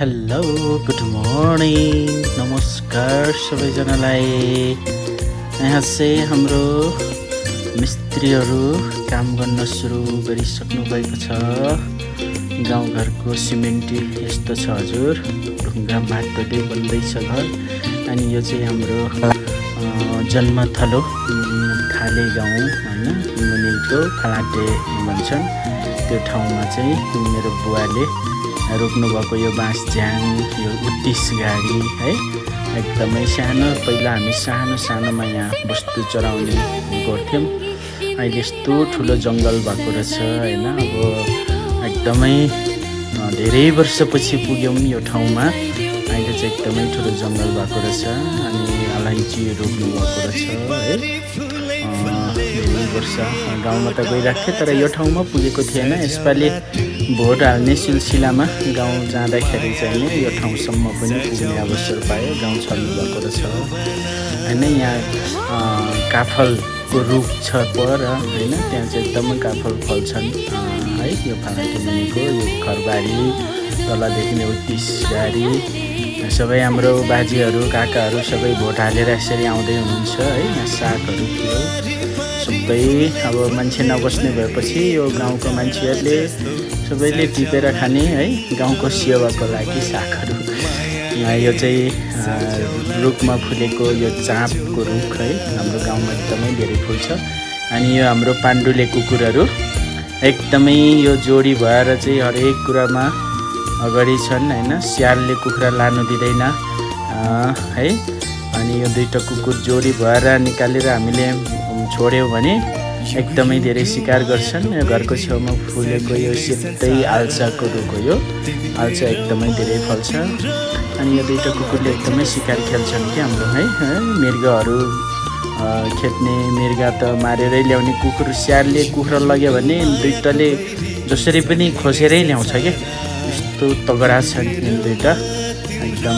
Hello good morning नमस्कार सबैजनालाई। यहाँ चाहिँ हाम्रो मिस्त्रीहरू काम गर्न सुरु गरिसक्नु भएको छ। गाउँघरको सिमेन्टी यस्तो छ हजुर, ढुङ्गा माटोले बन्दैछ घर। अनि यो चाहिँ हाम्रो जन्मथलो खाले गाउँ हैन, मुनिको खलाटे भन्छन्। त्यो ठाउँमा चाहिँ मेरो बुवाले रोप्नु भएको यो बाँस झ्याङ, यो उत्तिस गाडी है, एकदमै सानो। पहिला हामी सानोमा यहाँ वस्तु चराउने गर्थ्यौँ। अहिले यस्तो ठुलो जङ्गल भएको रहेछ हैन। अब एकदमै धेरै वर्षपछि पुग्यौँ यो ठाउँमा। अहिले चाहिँ एकदमै ठुलो जङ्गल भएको रहेछ। अनि अलैँची रोप्नु भएको रहेछ है। धेरै वर्ष गाउँमा त गइरहेको थिएँ, तर यो ठाउँमा पुगेको थिएन। यसपालि भोट हाल्ने सिलसिलामा गाउँ जाँदाखेरि चाहिँ नि यो ठाउँसम्म पनि पुग्ने अवसर पायो। गाउँ छल्नु भएको रहेछ होइन। यहाँ काफलको रुख छ पर होइन, त्यहाँ चाहिँ एकदमै काफल फल्छन् है। यो फालाटे मुनिको यो घरबारी तलदेखि नै उत्तिस गाडी सबै हाम्रो बाजेहरू काकाहरू सबै भोट हालेर यसरी आउँदै हुनुहुन्छ है। यहाँ सागहरू थियो सबै। अब मान्छे नबस्ने भएपछि यो गाउँको मान्छेहरूले सबैले टिपेर खाने है, गाउँको सेवाको लागि सागहरू। यो चाहिँ रुखमा फुलेको यो चाँपको रुख है, हाम्रो गाउँमा एकदमै धेरै फुल्छ। अनि यो हाम्रो पाण्डुले कुकुरहरू एकदमै यो जोडी भएर चाहिँ हरेक कुरामा अगाडि छन् हैन। स्यालले कुखुरा लानु दिँदैन है। अनि यो दुईटा कुकुर जोडी भएर निकालेर हामीले छोड्यौँ भने एकदमै धेरै शिकार गर्छन्। यो घरको छेउमा फुलेको यो सेतै आल्साको रुख हो। यो आल्सा एकदमै धेरै फल्छ। अनि यो दुईटा कुकुरले एकदमै शिकार खेल्छन् कि हाम्रो है। मृगहरू खेद्ने मृग त मारेरै ल्याउने कुकुर, स्यालले कुखुरा लग्यो भने दुईटाले जसरी पनि खोसेरै ल्याउँछ कि। यस्तो तगडा छन् यिनी दुईटा एकदम।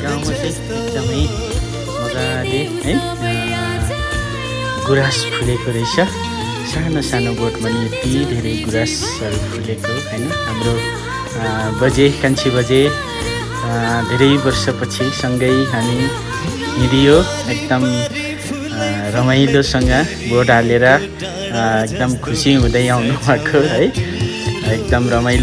गाउँमा चाहिँ एकदमै मजाले है गुराँस फुलेको रहेछ। सानो सानो बोटमा नि यति धेरै गुराँसहरू फुलेको होइन। हाम्रो कान्छी बजे धेरै वर्षपछि सँगै हामी हिँडियो एकदम रमाइलोसँग भोट हालेर एकदम खुसी हुँदै आउनु भएको है। एकदम रमाइलो।